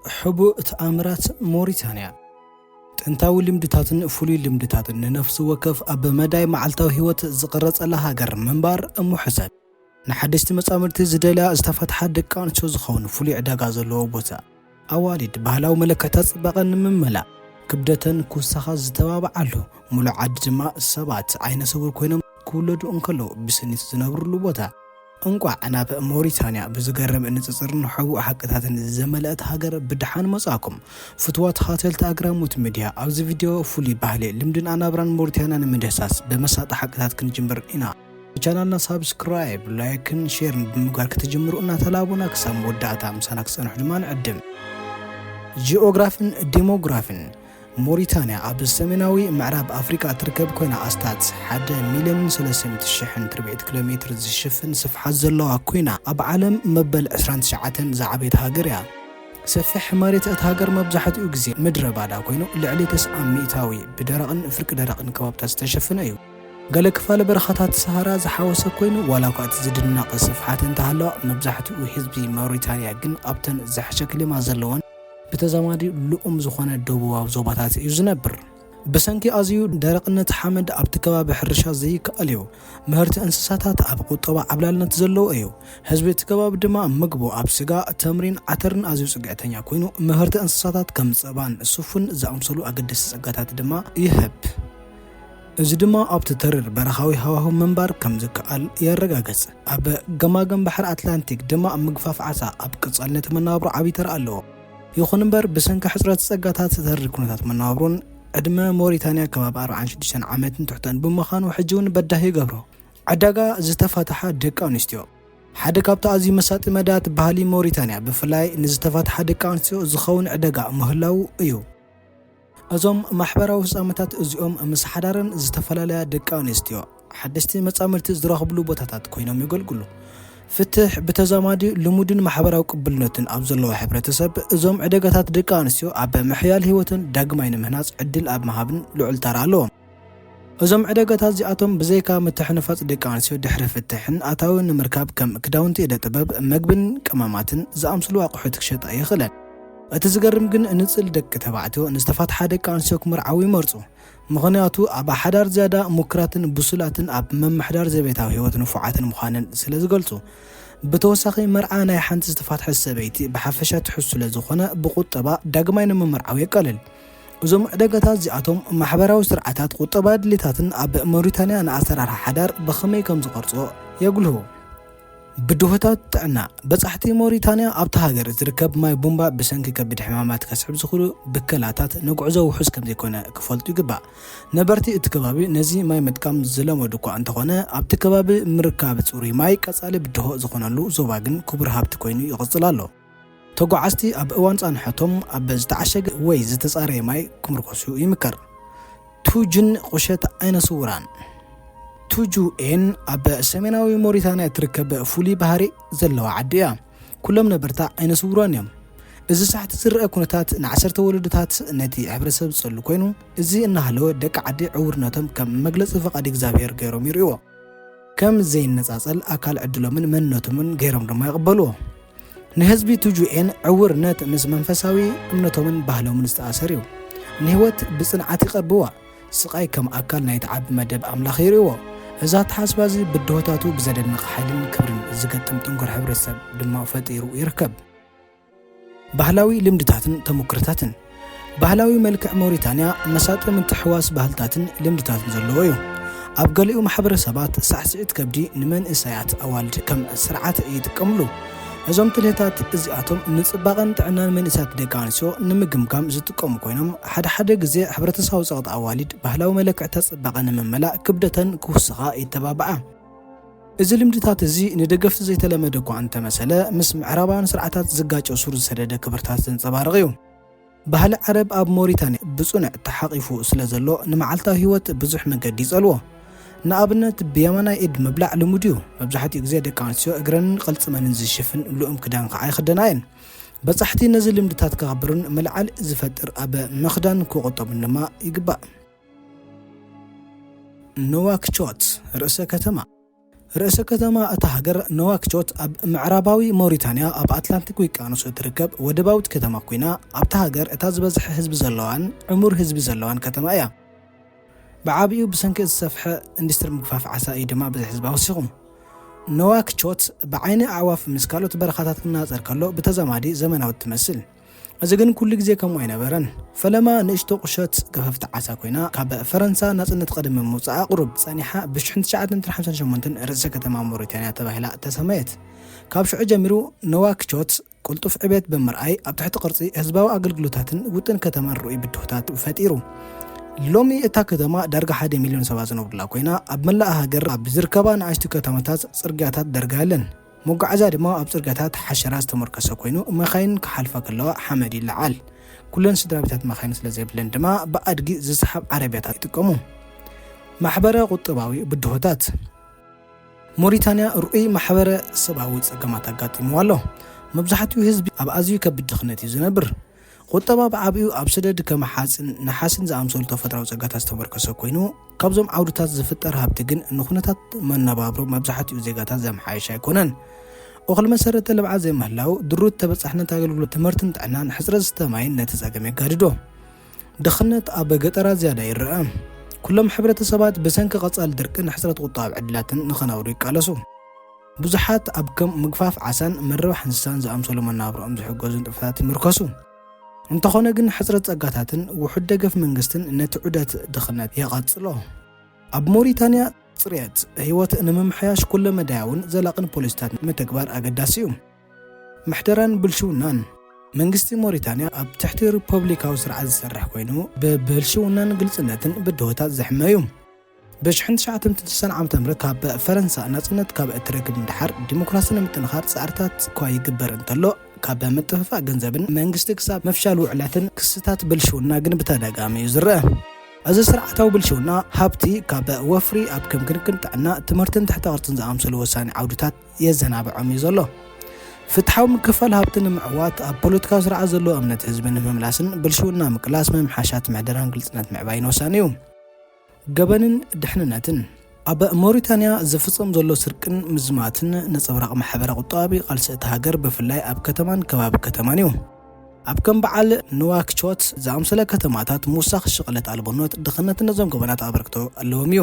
ሕቡእ ተኣምራት ሞሪታንያ። ጥንታዊ ልምድታትን ፍሉይ ልምድታትን ንነፍሲ ወከፍ ኣብ መዳይ መዓልታዊ ህይወት ዝቕረጸላ ሃገር ምንባር እምውሕሰል። ንሓደስቲ መጻምድቲ ዝደልያ ዝተፈትሓ ደቂ ኣንስትዮ ዝኸውን ፍሉይ ዕዳጋ ዘለዎ ቦታ። ኣዋልድ ባህላዊ መለክዕታት ጽባቐ ንምምላእ ክብደተን ክውሰኻ ዝተባብዓሉ፣ ሙሉእ ዓዲ ድማ ሰባት ዓይነ ስውር ኮይኖም ክውለዱ እንከለዉ ብስኒት ዝነብርሉ ቦታ። እንቋዕ ናብ ሞሪታንያ ብዝገርም ንጽጽርን ሕቡእ ሓቅታትን ዝመልአት ሃገር ብደሓን መጻእኩም። ፍትዋት ሃተልቲ ኣግራሞት ሚድያ፣ ኣብዚ ቪድዮ ፍሉይ ባህሊ፣ ልምድን ኣናብራን ሞሪታንያ ንምድህሳስ ብመሳጢ ሓቅታት ክንጅምር ኢና። ቻናልና ሳብስክራይብ፣ ላይክን ሼርን ብምግባር ክትጅምሩ እናተላቦና ክሳብ መወዳእታ ምሳና ክጸንሑ ድማ ንዕድም። ጂኦግራፍን ዲሞግራፍን። ሞሪታንያ ኣብ ሰሜናዊ ምዕራብ ኣፍሪቃ ትርከብ ኮይና፣ ኣስታት ሓደ ሚልዮን ሰለስተ ሚእቲ ሽሕን ትርብዒት ኪሎ ሜትር ዝሽፍን ስፍሓት ዘለዋ ኮይና፣ ኣብ ዓለም መበል ዕስራን ትሽዓተን ዝዓበየት ሃገር እያ። ሰፊሕ መሬት እታ ሃገር መብዛሕትኡ ግዜ ምድረ ባዳ ኮይኑ፣ ልዕሊ ተስዓ ሚእታዊ ብደረቕን ፍርቂ ደረቕን ከባብታት ዝተሸፈነ እዩ። ገለ ክፋል በረኻታት ሰሃራ ዝሓወሰ ኮይኑ፣ ዋላ እኳ እቲ ዝድነቕ ስፍሓት እንተሃለዋ፣ መብዛሕትኡ ህዝቢ ሞሪታንያ ግን ኣብተን ዝሕሸ ክሊማ ዘለወን ብተዛማዲ ልኡም ዝኾነ ደቡባዊ ዞባታት እዩ ዝነብር። ብሰንኪ ኣዝዩ ደረቕነት ሓመድ ኣብቲ ከባቢ ሕርሻ ዘይከኣል እዩ። ምህርቲ እንስሳታት ኣብ ቁጠባ ዓብላልነት ዘለዎ እዩ። ህዝቢ እቲ ከባቢ ድማ ምግቡ ኣብ ስጋ፣ ተምሪን ዓተርን ኣዝዩ ጽግዕተኛ ኮይኑ፣ ምህርቲ እንስሳታት ከም ጸባን ሱፍን ዝኣምሰሉ ኣገደስቲ ጸጋታት ድማ ይህብ። እዚ ድማ ኣብቲ ተሪር በረኻዊ ሃዋህው ምንባር ከም ዝከኣል የረጋግጽ። ኣብ ገማግም ባሕሪ ኣትላንቲክ ድማ ምግፋፍ ዓሳ ኣብ ቀጻልነት መነባብሮ ዓቢ ተራ ኣለዎ። ይኹን እምበር፣ ብሰንኪ ሕጽረት ጸጋታት፣ ተሪር ኩነታት መነባብሮን ዕድመ ሞሪታንያ ከባቢ ኣርባዓን ሽዱሽተን ዓመትን ትሕተን ብምዃኑ፣ ሕጂ እውን በዳሂ ይገብሮ። ዕዳጋ ዝተፋትሓ ደቂ ኣንስትዮ። ሓደ ካብቲ ኣዝዩ መሳጢ መዳያት ባህሊ ሞሪታንያ፣ ብፍላይ ንዝተፋትሓ ደቂ ኣንስትዮ ዝኸውን ዕዳጋ ምህላዉ እዩ። እዞም ማሕበራዊ ፍጻመታት እዚኦም ምስ ሓዳረን ዝተፈላለያ ደቂ ኣንስትዮ ሓደስቲ መጻምድቲ ዝረኽብሉ ቦታታት ኮይኖም የገልግሉ። ፍትሕ ብተዛማዲ ልሙድን ማሕበራዊ ቅቡልነትን ኣብ ዘለዎ ሕብረተሰብ፣ እዞም ዕደጋታት ደቂ ኣንስትዮ ኣብ ምሕያል ህይወተን ዳግማይ ንምህናጽ ዕድል ኣብ ምሃብን ልዑል ተራ ኣለዎም። እዞም ዕደጋታት እዚኣቶም ብዘይካ ምትሕንፋጽ ደቂ ኣንስትዮ ድሕሪ ፍትሕን ኣታዊ ንምርካብ ከም ክዳውንቲ፣ ኢደ ጥበብ፣ መግብን ቀመማትን ዝኣምስሉ ኣቑሑት ክሸጣ ይኽእለን። እቲ ዝገርም ግን ንጽል ደቂ ተባዕትዮ ንዝተፋትሓ ደቂ ኣንስትዮ ክምርዓዉ ይመርጹ። ምኽንያቱ ኣብ ሓዳር ዝያዳ ሙክራትን ብሱላትን ኣብ ምምሕዳር ዘቤታዊ ህይወት ንፉዓትን ምዃነን ስለ ዝገልጹ። ብተወሳኺ መርዓ ናይ ሓንቲ ዝተፋትሐት ሰበይቲ ብሓፈሻ ትሑዝ ስለ ዝኾነ ብቁጠባ ዳግማይ ንምምርዓው የቃልል። እዞም ዕደጋታት እዚኣቶም ማሕበራዊ ስርዓታት ቁጠባ ድሌታትን ኣብ ሞሪታንያ ንኣሰራርሓ ሓዳር ብኸመይ ከም ዝቐርጾ የጉልሁ። ብድሆታት ጥዕና። በጻሕቲ ሞሪታንያ ኣብታ ሃገር ዝርከብ ማይ ቡምባ ብሰንኪ ከቢድ ሕማማት ከስዕብ ዝኽእሉ ብከላታት ንጉዕዞ ውሑስ ከም ዘይኮነ ክፈልጡ ይግባእ። ነበርቲ እቲ ከባቢ ነዚ ማይ ምጥቃም ዝለመዱ እኳ እንተኾነ፣ ኣብቲ ከባቢ ምርካብ ጽሩይ ማይ ቀጻሊ ብድሆ ዝኾነሉ ዞባ ግን ክቡር ሃብቲ ኮይኑ ይቕጽል ኣሎ። ተጓዓዝቲ ኣብ እዋን ጻንሖቶም ኣብ ዝተዓሸገ ወይ ዝተጻረየ ማይ ክምርኮሱ ይምከር። ቱጅን ቁሸት ዓይነ ስውራን። ቱጁ ኤን ኣብ ሰሜናዊ ሞሪታንያ እትርከብ ፍሉይ ባህሪ ዘለዋ ዓዲ እያ። ኩሎም ነበርታ ዓይነ ስውራን እዮም። እዚ ሳሕቲ ዝረአ ኩነታት ንዓሰርተ ወለዶታት ነቲ ሕብረተሰብ ዝጸሉ ኮይኑ፣ እዚ እናሃለወ ደቂ ዓዲ ዕውርነቶም ከም መግለጺ ፍቓድ እግዚኣብሔር ገይሮም ይርእይዎ። ከም ዘይነጻጸል ኣካል ዕድሎምን መንነቶምን ገይሮም ድማ ይቕበልዎ። ንህዝቢ ቱጁ ኤን ዕውርነት ምስ መንፈሳዊ እምነቶምን ባህሎምን ዝተኣሰር እዩ። ንህይወት ብጽንዓት ይቐርብዋ። ስቓይ ከም ኣካል ናይቲ ዓቢ መደብ ኣምላኽ ይርእይዎ። እዚ ኣተሓሳስባ እዚ ብድሆታቱ ብዘደንቕ ሓይልን ክብርን ዝገጥም ጥንኩር ሕብረተሰብ ድማ ፈጢሩ ይርከብ። ባህላዊ ልምድታትን ተሞክሮታትን። ባህላዊ መልክዕ ሞሪታንያ መሳጢ ምትሕውዋስ ባህልታትን ልምድታትን ዘለዎ እዩ። ኣብ ገሊኡ ማሕበረሰባት ሳዕስዒት ከብዲ ንመንእሰያት ኣዋልድ ከም ስርዓት ይጥቀምሉ። እዞም ትልህታት እዚኣቶም ንጽባቐን ጥዕናን መንእሰያት ደቂ ኣንስትዮ ንምግምጋም ዝጥቀሙ ኮይኖም፣ ሓደ ሓደ ግዜ ሕብረተሰባዊ ጸቕጢ ኣዋልድ ባህላዊ መለክዕታት ጽባቐ ንምምላእ ክብደተን ክውስኻ ይተባብዓ። እዚ ልምድታት እዚ ንደገፍቲ ዘይተለመደ እኳ እንተመሰለ፣ ምስ ምዕራባውያን ስርዓታት ዝጋጨ ሱር ዝሰደደ ክብርታት ዘንጸባርቕ እዩ። ባህሊ ዓረብ ኣብ ሞሪታንያ ብጽኑዕ ተሓቒፉ ስለ ዘሎ፣ ንመዓልታዊ ህይወት ብዙሕ መገዲ ይጸልዎ። ንኣብነት፣ ብየማናይ ኢድ ምብላዕ ልሙድ እዩ። መብዛሕትኡ ግዜ ደቂ ኣንስትዮ እግረንን ቅልጽመንን ዝሽፍን ልኡም ክዳን ከኣ ይኽደና እየን። በጻሕቲ ነዚ ልምድታት ከኽብሩን ምልዓል ዝፈጥር ኣብ ምኽዳን ክቑጠቡን ድማ ይግባእ። ኑዋክቾት፣ ርእሰ ከተማ። ርእሰ ከተማ እታ ሃገር ነዋክሾት ኣብ ምዕራባዊ ሞሪታንያ ኣብ ኣትላንቲክ ውቅያኖስ እትርከብ ወደባዊት ከተማ ኮይና፣ ኣብታ ሃገር እታ ዝበዝሐ ህዝቢ ዘለዋን ዕሙር ህዝቢ ዘለዋን ከተማ እያ። ብዓቢኡ ብሰንኪ ዝሰፍሐ ኢንዱስትሪ ምግፋፍ ዓሳ እዩ ድማ ብዙሕ ህዝቢ ኣወሲኹ። ነዋክሾት ብዓይኒ ኣዕዋፍ ምስ ካልኦት በረኻታት ክነጻጸር ከሎ ብተዛማዲ ዘመናዊት ትመስል። እዚ ግን ኩሉ ግዜ ከምኡ ኣይነበረን። ፈለማ ንእሽቶ ቁሸት ገፈፍቲ ዓሳ ኮይና፣ ካብ ፈረንሳ ናጽነት ቅድሚ ምውጻኣ ቁሩብ ጸኒሓ፣ ብ1958 ርእሰ ከተማ ሞሪታንያ ተባሂላ ተሰመየት። ካብ ሽዑ ጀሚሩ ነዋክሾት ቅልጡፍ ዕቤት ብምርኣይ፣ ኣብ ትሕቲ ቅርጺ ህዝባዊ ኣገልግሎታትን ውጥን ከተማን ርኡይ ብድሆታት ፈጢሩ። ሎሚ እታ ከተማ ዳርጋ ሓደ ሚልዮን ሰባት ዝነብሩላ ኮይና፣ ኣብ መላእ ሃገር ኣብ ዝርከባ ንኣሽቱ ከተማታት ጽርግያታት ዳርጋ የለን። መጓዓዝያ ድማ ኣብ ጽርግያታት ሓሸራ ዝተመርኮሰ ኮይኑ፣ መኻይን ክሓልፋ ከለዋ ሓመድ ይለዓል። ኩለን ስድራ ቤታት መኻይን ስለ ዘይብለን ድማ ብኣድጊ ዝስሓብ ዓረብያታት ይጥቀሙ። ማሕበረ ቁጠባዊ ብድሆታት። ሞሪታንያ ርኡይ ማሕበረ ሰብኣዊ ጸገማት ኣጋጢምዋ ኣሎ። መብዛሕትኡ ህዝቢ ኣብ ኣዝዩ ከቢድ ድኽነት እዩ ዝነብር። ቁጠባ ብዓቢኡ ኣብ ሰደድ ከም ሓጺን፣ ነሓስን ዝኣመሰሉ ተፈጥሮኣዊ ጸጋታት ዝተመርኮሰ ኮይኑ፣ ካብዞም ዓውድታት ዝፍጠር ሃብቲ ግን ንኹነታት መነባብሮ መብዛሕትኡ ዜጋታት ዘመሓየሸ ኣይኮነን። እኹል መሰረተ ልምዓት ዘይምህላው፣ ድሩት ተበጻሕነት ኣገልግሎት ትምህርትን ጥዕናን፣ ሕጽረት ዝስተ ማይን ነቲ ጸገም የጋድዶ። ድኽነት ኣብ ገጠራት ዝያዳ ይረኣ። ኩሎም ሕብረተሰባት ብሰንኪ ቀጻሊ ድርቅን ሕጽረት ቁጠባዊ ዕድላትን ንኸነብሩ ይቃለሱ። ብዙሓት ኣብ ከም ምግፋፍ ዓሳን ምርባሕ እንስሳን ዝኣመሰሉ መነባብሮኦም ዝሕገዙ ንጥፈታት ይምርኮሱ። እንተኾነ ግን፣ ሕጽረት ጸጋታትን ውሑድ ደገፍ መንግስትን ነቲ ዑደት ድኽነት የቐጽሎ። ኣብ ሞሪታንያ፣ ጽሬት ህይወት ንምምሕያሽ ኩለ መዳያውን ዘላቕን ፖሊሲታት ምትግባር ኣገዳሲ እዩ። ምሕደራን ብልሽውናን። መንግስቲ ሞሪታንያ ኣብ ትሕቲ ሪፐብሊካዊ ስርዓት ዝሰርሕ ኮይኑ፣ ብብልሽውናን ግልጽነትን ብድሆታት ዝሕመ እዩ። ብ1960 ዓ.ም ካብ ፈረንሳ ናጽነት ካብ እትረክብ ንደሓር፣ ዲሞክራሲ ንምጥንኻር ጻዕርታት እኳ ይግበር እንተሎ፣ ካብ ምጥፍፋእ ገንዘብን መንግስቲ ክሳብ ምፍሻል ውዕላትን ክስታት ብልሽውና ግን ብተደጋሚ እዩ ዝረአ። እዚ ስርዓታዊ ብልሽውና፣ ሃብቲ ካብ ወፍሪ ኣብ ከም ክንክን ጥዕና፣ ትምህርትን ትሕተ ቅርጽን ዝኣምሰሉ ወሳኒ ዓውድታት የዘናብዖም እዩ ዘሎ። ፍትሓዊ ምክፋል ሃብቲ ንምዕዋት፣ ኣብ ፖለቲካዊ ስርዓት ዘለዎ እምነት ህዝቢ ንምምላስን ብልሽውና ምቅላስ፣ ምምሕያሻት ምሕደራን ግልጽነት ምዕባይን ወሳኒ እዩ። ገበንን ድሕንነትን። ኣብ ሞሪታንያ ዝፍጸም ዘሎ ስርቅን ምዝማትን ነጸብራቕ ማሕበረ ቁጠባዊ ቃልሲ እታ ሃገር፣ ብፍላይ ኣብ ከተማን ከባቢ ከተማን እዩ። ኣብ ከም በዓል ንዋክሾት ዝኣምሰለ ከተማታት፣ ምውሳኽ ሽቕለት ኣልቦነት፣ ድኽነትን ነዞም ገበናት ኣበርክቶ ኣለዎም እዩ።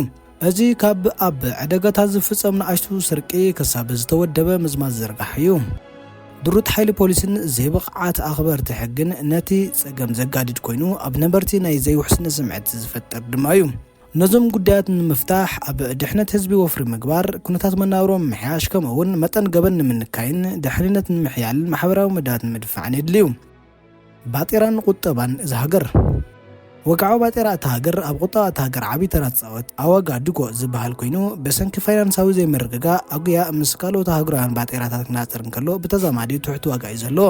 እዚ ካብ ኣብ ዕደጋታት ዝፍጸም ንኣሽቱ ስርቂ ክሳብ ዝተወደበ ምዝማዝ ዝዝርጋሕ እዩ። ድሩት ሓይሊ ፖሊስን ዘይብቕዓት ኣኽበርቲ ሕግን ነቲ ጸገም ዘጋድድ ኮይኑ፣ ኣብ ነበርቲ ናይ ዘይውሕስነት ስምዒት ዝፈጥር ድማ እዩ። ነዞም ጉዳያት ንምፍታሕ፣ ኣብ ድሕነት ህዝቢ ወፍሪ ምግባር፣ ኩነታት መነባብሮ ምምሕያሽ፣ ከምኡ እውን መጠን ገበን ንምንካይን ድሕንነት ንምሕያልን ማሕበራዊ መዳያት ንምድፋዕን የድልዩ። ባጤራን ቁጠባን እዛ ሃገር። ወግዓዊ ባጤራ እታ ሃገር ኣብ ቁጠባ እታ ሃገር ዓቢ ተራ ዝጻወት ኣዋጋ ድጎ ዝበሃል ኮይኑ፣ ብሰንኪ ፋይናንሳዊ ዘይምርግጋእ ኣጉያ ምስ ካልኦት ኣህጉራውያን ባጤራታት ክነጻጸር እንከሎ ብተዛማዲ ትሑት ዋጋ እዩ ዘለዎ።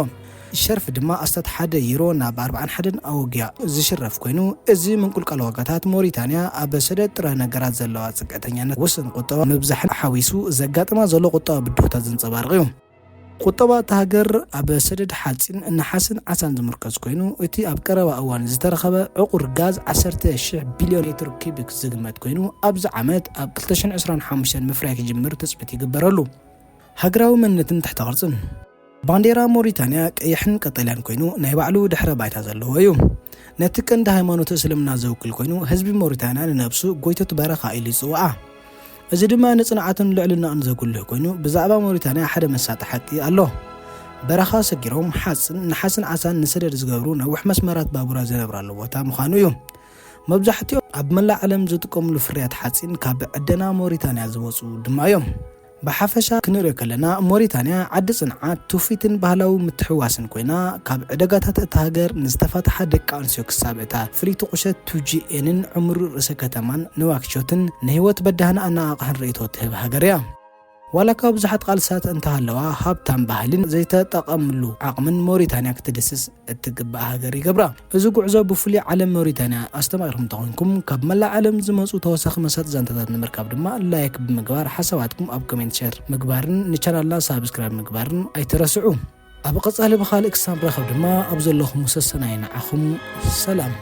ሸርፊ ድማ ኣስታት ሓደ ዩሮ ናብ ኣርባዓን ሓደን ኣውግያ ዝሽረፍ ኮይኑ፣ እዚ ምንቁልቃል ዋጋታት ሞሪታንያ ኣብ ሰደድ ጥረ ነገራት ዘለዋ ጽግዕተኛነት፣ ውስን ቁጠባ ምብዛሕን ሓዊሱ ዘጋጥማ ዘሎ ቁጠባ ብድሆታት ዘንጸባርቕ እዩ። ቁጠባ እታ ሃገር ኣብ ሰደድ ሓጺን፣ ነሓስን ዓሳን ዝምርኮስ ኮይኑ፣ እቲ ኣብ ቀረባ እዋን ዝተረኸበ ዕቑር ጋዝ ዓሰርተ ሽሕ ቢልዮን ሜትር ኪዩቢክ ዝግመት ኮይኑ፣ ኣብዚ ዓመት ኣብ ክልተ ሽሕን ዕስራን ሓሙሽተን ምፍራይ ክጅምር ትጽቢት ይግበረሉ። ሃገራዊ መንነትን ትሕተ ቅርጽን። ባንዴራ ሞሪታንያ ቀይሕን ቀጠልያን ኮይኑ፣ ናይ ባዕሉ ድሕረ ባይታ ዘለዎ እዩ። ነቲ ቀንዲ ሃይማኖት እስልምና ዝውክል ኮይኑ፣ ህዝቢ ሞሪታንያ ንነብሱ ጎይቶት በረኻ ኢሉ ይጽውዓ። እዚ ድማ ንጽንዓትን ልዕልናኡን ዘጉልህ ኮይኑ፣ ብዛዕባ ሞሪታንያ ሓደ መሳጢ ሓቂ ኣሎ። በረኻ ሰጊሮም፣ ሓጽን፣ ነሓስን ዓሳን ንሰደድ ዝገብሩ ነዊሕ መስመራት ባቡራት ዝነብራሉ ቦታ ምዃኑ እዩ። መብዛሕትኦም ኣብ መላእ ዓለም ዝጥቀምሉ ፍርያት ሓጺን ካብ ዕደና ሞሪታንያ ዝመጹ ድማ እዮም። ብሓፈሻ ክንሪኦ ከለና፣ ሞሪታንያ ዓዲ ጽንዓት፣ ትውፊትን ባህላዊ ምትሕውዋስን ኮይና፣ ካብ ዕደጋታት እታ ሃገር ንዝተፋትሓ ደቂ ኣንስትዮ ክሳብ እታ ፍልይቲ ቁሸት ቱ ጂ ኤንን ዕሙር ርእሰ ከተማን ንዋክሾትን ንህይወት በዳህን ኣነቓቓሕን ርእይቶ ትህብ ሃገር እያ። ዋላ እኳ ብዙሓት ቃልስታት እንተሃለዋ፣ ሃብታም ባህልን ዘይተጠቐምሉ ዓቕምን ሞሪታንያ ክትድስስ እትግባእ ሃገር ይገብራ። እዚ ጉዕዞ ብፍሉይ ዓለም ሞሪታንያ ኣስተማቒርኩም እንተኾይንኩም፣ ካብ መላእ ዓለም ዝመጹ ተወሳኺ መሳጢ ዛንታታት ንምርካብ ድማ ላይክ ብምግባር፣ ሓሳባትኩም ኣብ ኮሜንት ሸር ምግባርን ንቻናልና ሳብስክራይብ ምግባርን ኣይትረስዑ። ኣብ ቀጻሊ ብኻልእ ክሳብ ንራኸብ ድማ ኣብ ዘለኹም ሰሰናይ ንዓኹም ሰላም።